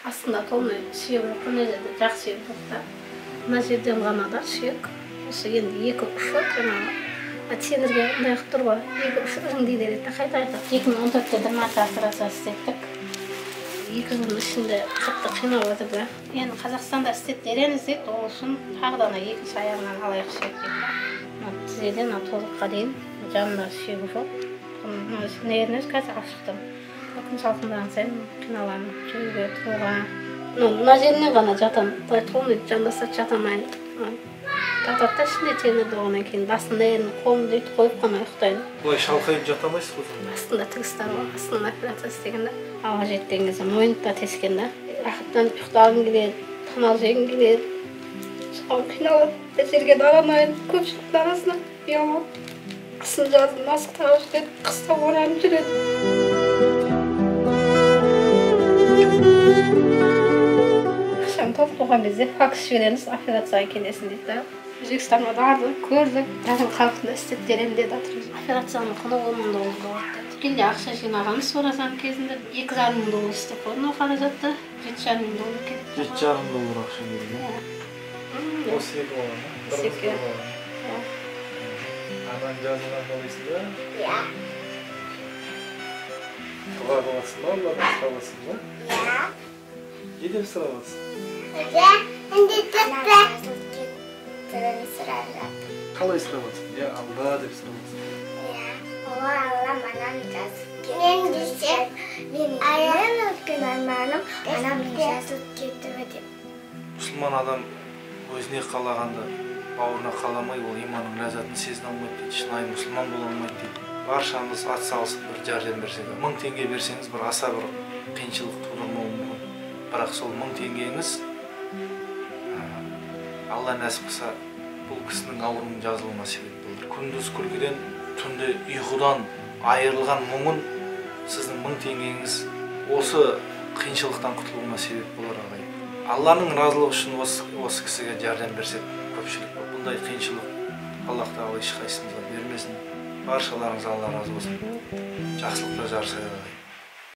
Астында толмай сүйек жоқ, мына жерде жақ сүйек жоқ та. Мына жерден ғана да сүйек. Осы енді екі ұшы жаңағы темірге мындай қылып тұр ғой, екі ұшы іріңдей береді да, қайта-қайта. 2014-те бір мәрте операция істеттік. 2 жылдың ішінде қатты қиналып жатыр да. Енді Қазақстанда істеп береміз дейді, ол үшін тағы да ана екінші аяғынан алайық сүйек дейді да. Мына тізеден мына тобыққа дейін жанында сүйегі жоқ. Мына нервін өзі қазір алып шықтым. Күн салқындаған сайын қиналамын, жүруге, тұруға. Мына жерінен ғана жатамын, былай толмай жандаса жата алмаймын. Жатады да ішінде темір болғаннан кейін басында енді қолымды өйтіп қойып қана ұйықтаймын. Былай шалқайып жата алмайсыз ғой сонда? Астында тігіс бар ғой, астынан операция істеген да. Ауа жеткен кезде мойнымды да тескен да. Рахаттанып ұйықтағым келеді, тамақ жегім келеді. Соған қиналып, бір жерге бара алмаймын, көпшіліктің арасына ұяламын. Қысын жазын масық тағып жүреді, қыста оранып жүреді. Ақшам толық болған кезде факс жібереміз, операцияға келесің дейді да. Өзбекстанға бардық, көрдік, бәрін қалпында істеп беремін деді. Операцияның құны 10 мың доллар болады деді. Түгелде ақша жинағанбыз оразаның кезінде 2,5 мың доллар істеп қойдым ол қаражатты. 7,5 мың доллар кетті. 7,5 доллар ақша берді. Иә. Осы екі бала ма? Бір Осы қыз, екі. бір бала. Иә. Анаң жазылған қалайсың ба? Иә. Дұға қыласың ба, Алладан сұрап ба? Иә. Не деп сұрап жатсың? Қалай сұрап жатсың? Я Алла деп сұрап жатсың. Иә. О, Аллам, анам жазып кетті. Мен десем, менің ең үлкен арманым анамның жазылып кетуі деп. Мұсылман адам өзіне қалағанды бауырына қаламай, ол иманның ләззатын сезіне алмайды дейді, шынайы мұсылман бола алмайды дейді. Баршамыз ат салысып бір жәрдем берсек, 1000 теңге берсеңіз бір аса бір қиыншылық тудырмауы мүмкін. Бірақ сол 1000 теңгеңіз, Алла нәсіп қылса, бұл кісінің ауруының жазылуына себеп болды. Күндіз күлкіден, түнде ұйқыдан айырылған мұңын сіздің 1000 теңгеңіз осы қиыншылықтан құтылуына себеп болар ағайын. Алланың разылығы үшін осы кісіге жәрдем берсек, көпшілік бұндай қиыншылық Аллах тағала ешқайсымызға бермесін. Баршаларыңыз Алла разы болсын. Жақсылықта жарысайық ағайын.